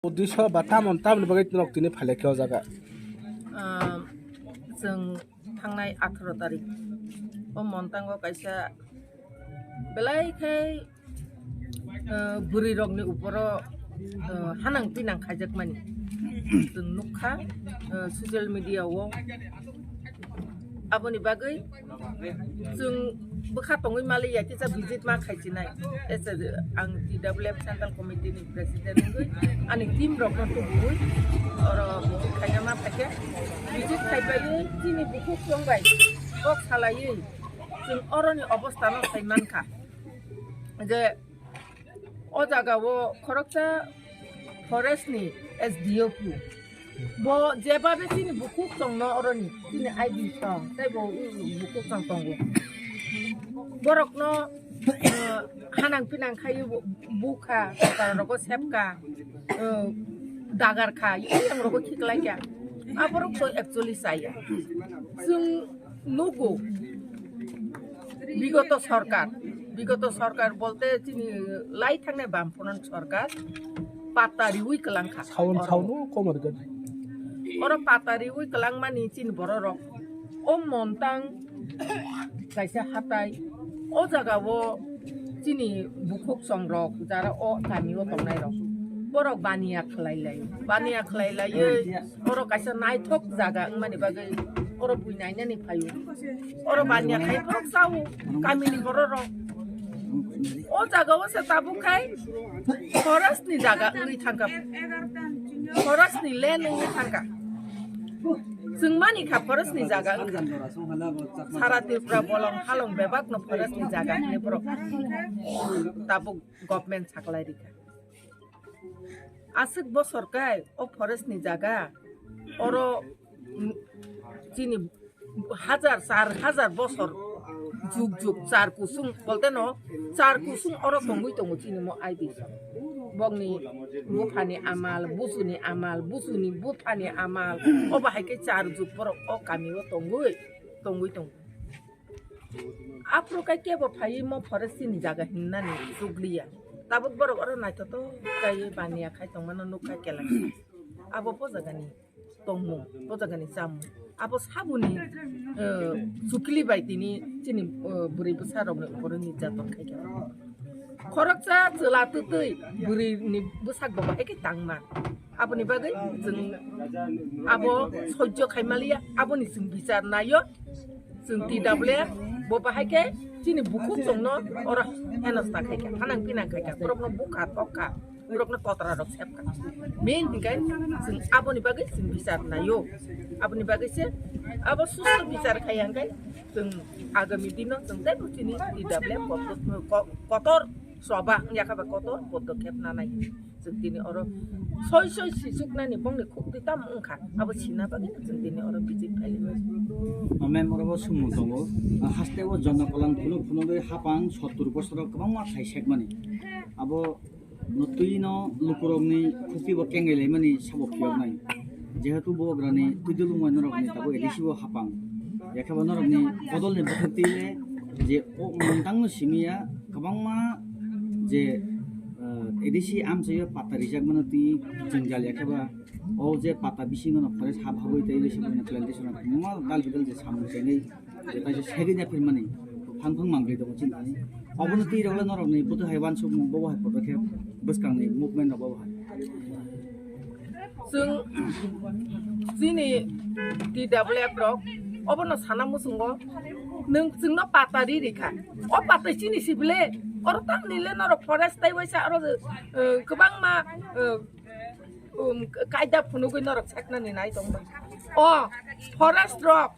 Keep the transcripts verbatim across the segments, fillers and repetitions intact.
Uddesho ba tamon tamoni bagwi norok tini phailai khe o jaga? Ah, chwng thangnai atharo tarik o Montango kaisa belai khe, ah, bwrwi rokni uporo, ah, hanang pinang khaijakmani chwng nukha, ah, social media o. Aboni bagwi chwng bwkha tongwi maliya kisa visit ma khaichinai. Ese ang T W F Central Committee ni President wngwi ani team rokno tubuwi oro visit khaina ma phaikhe. Visit khaibai chini bukhuk chwng bai kok salaiwi chwng oroni obostha no sai mankha je o jaga o khoroksa forest ni S D O phu. Bo jeba be chini bukhuk chwng no oroni chini I D song tei bo bukhuk chwng tongo. Borok no, eh, hanang pinang khai bukha, rok sepka, eh, dagar kha, yang rok khiklai kya. Aborok to actually saya. Chwng nugo bigoto sorkar, bigoto sorkar bolte chini lai thangnai Bamfront sorkar pata riwi kwlangkha. Saun, oro saun, o komor gani. Oro pata riwi kwlangmani chini bororok o Montang kaisa hatai, o jaga o chini bukhuk chwng rok jara o kami o tongnai rok borok baniya khlai lai, baniya khlai lai. Oro kaisa naithok jaga wngmani bagwi oro bui nainani phaio. Oro baniya khai borok chao, kamini bororok. O jaga o se tabuk khai forest ni jaga wngwi thangkha. Forest ni land wngwi thangkha. Chwng mani kha forest ni jaga wngkha. Sara Tripura bolong halong bebak no forest ni jaga hinwi borok tabuk government saklai rikha. Aswk bosor kai o forest ni jaga oro, mm, chini hajar, char hajar bosor juk juk char kusung bolte no char kusung oro tongwi tongo chini mo I D. Bokni buphani amal, busuni amal, busuni buphani amal, obo hai khe char juk borok o kami o tongwi, tongwi tongo. Aphuru khe kebo phaiwi mo forest ni jaga hinnani chukliya. Tabuk borok oro naithotok kaiwi baniya khai tongmano nukha kela. Abo bo jagani tongmung, bo jagani chamung. Abo saboni, eh, chukli bai tini chini, eh, bwrwi bwsa rokni uporo nirjaton khaikha. Khoroksa chwla twtwi bwrwini bwsak bo bahai khe tangma. Aboni bagwi chwng abo sojjo khai maliya, aboni chwng bichar naio. Chwng T W F bo bahai khe chini bukhuk chwngno oro henosta khaikha, hanang pinang khaikha, borokno bukha tokha, borokno totra rok sepkha. Main hinkhe chwng aboni bagwi chwng bichar naio, aboni bagwi se abo susto bichar khai hinkhe chwng agami dino chwng teibo chini T W F kotor, ko-, kotor choba wngya khe ba kotor podokhep nanai. Chwng tini oro soi soi sisuknani bongni khukti tamo wngkha, abo sina bagwi chwng tini oro visit khailaiwi. Ma'am, oro bo sumung tongo. Haste o Jana Kalan phunuk phunugwi hapang sottur bosoro kwbangma thai sekmani. Abo twino lukurokni khukti bo kengai laimani sabo phiyoknai. Jehetu bo ograni twidulungmai norokni tabuk A D C bo hapang. Yakheba norokni bodolni bwkhak twi le je o mwntangno simiya kwbangma je, eh, A D C amchaio pata rijakmano twi jwngjal yakheba o je pata bisingono forest hap habwi tei le seboni plantation kwbangma dal bidal je samung chengwi je kaisa segwi ya phirmani phang phang mangri tongo chini thani. Obono twi rokle norokni buto hai wansukmung bobo hai podokhep bwskangni movement rok bobo hai. Chwng chini T W F rok obono sana muchungo, nwng chwngno pata ri rikha. O pata chini si bile, oro tamni le norok forest tai waisa oro, eh, kwbangma, eh, um, kaida phunugwi norok saknani nai tongba. O forest rok,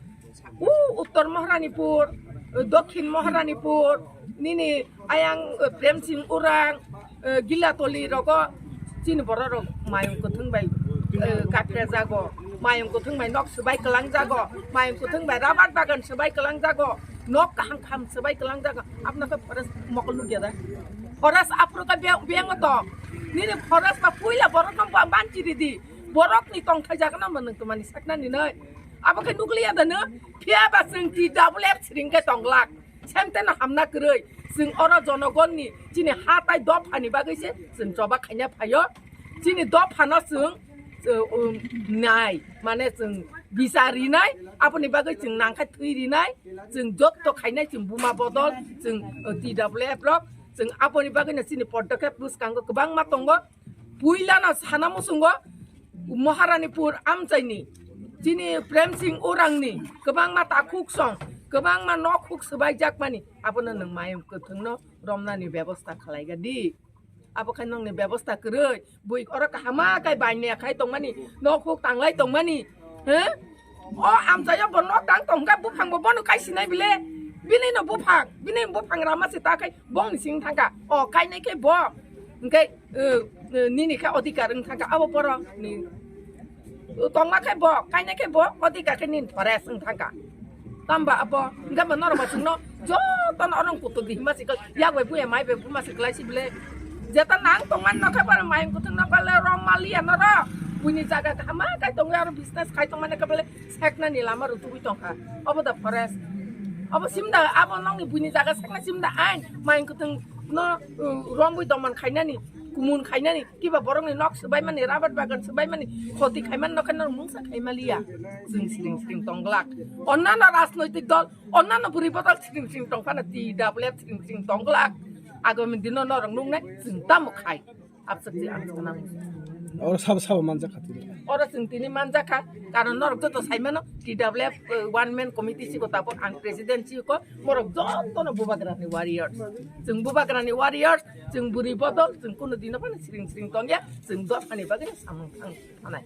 u Uttor Maharanipur, Dokhin Maharanipur, nini ayang, eh, Prem Singh Orang, eh, Gilatoli rogo chini borok rok mayung kwthwng bai, eh, katia jago, mayung kwthwng bai nok swbai kwlang jago, mayung kwthwng bai rabar bagan swbai kwlang jago, nok kaham kaham swbai kwlang jago. Apna khe forest mokol nukya da? Forest aphuru khe beng, bengo to. Nini forest ba puila borok no ba-, banchi ridi. Borok ni tongthai jaga no manung tumani sakna ni noi. Abo khe nukliya da no? Phiya ba chwng T W F siring khe tonglak. Semte no hamna kwrwi. Chwng oro jonogonni chini ha tai dopha ni bagwi se chwng choba khaina phaio. Chini dopha no chwng, chwng, um, nai, mane chwng bichar rinai, aboni bagwi chwng nangkha thwi rinai, chwng jotto khainai chwng buma bodol, chwng, uh, T W F rok, chwng aboni bagwi no chini podokep bwskango kwbangma tongo. Puila no sana muchungo Maharanipur amchaini chini Prem Singh Orang ni kwbangma takhuk song, kwbangma nok huk swbai jakmani, abono nwng mayung kwthwng no romnani bebosta khlaiga di. Abo khe nokni bebosta kwrwi. Bui oro kahama kai bai ne khai tongmani, nok huk tanglai tongmani. He? O amchaio bo nok tang tongkha, buphang bo bono kai sinai bile. Bini no buphang, bini buphang rama se ta khai bong sing thangkha. O kainai khe bo. Hingkhe, eh, eh, nini khe odhikar wng thangkha abo borok ni. Tongma khe bo, kainai khe bo, odhikar khe nini forest wng thangkha. Tamba abo, hingkhe bo norok bo chwngno jotono orong kutuk di hima sikal, yak bai buya mai bai buma siklai si bile. Jeta nang tongmani nokha bar mayung kutuk nokha le rom maliya norok. Buini jaga kaham ma kai tongo aro business khai tongmani khe bile seknani lama rutugwi tongkha. Obo da forest. Obo simda abo nokni buini jaga sekna simda ain mayung kutuk no, uh, romwi doman khainani, kumun khainani. Kiba borokni nok swbaimani, rabar bagan swbaimani, khoti khaimani nokha norok mungsa khaimaliya. Chwng siring siring tongglak. Onnano rajnoitik dol, onnano bwrwi bodol siring siring tongphano T W F siring siring tongglak. Agami dino norok nuknai chwng tamo khai. Absakchi ang sana. Oro sabo sabo manjak kha tini. Oro chwng tini manjak kha, karon norok joto saimano T W F, eh, one man committee siko tabok ang president siko. Borok jotono Bubagrani warriors. Chwng Bubagrani warriors, chwng bwrwi bodol, chwng kuno dino phano siring siring tongya, chwng dophani bagwi samung thang thanai.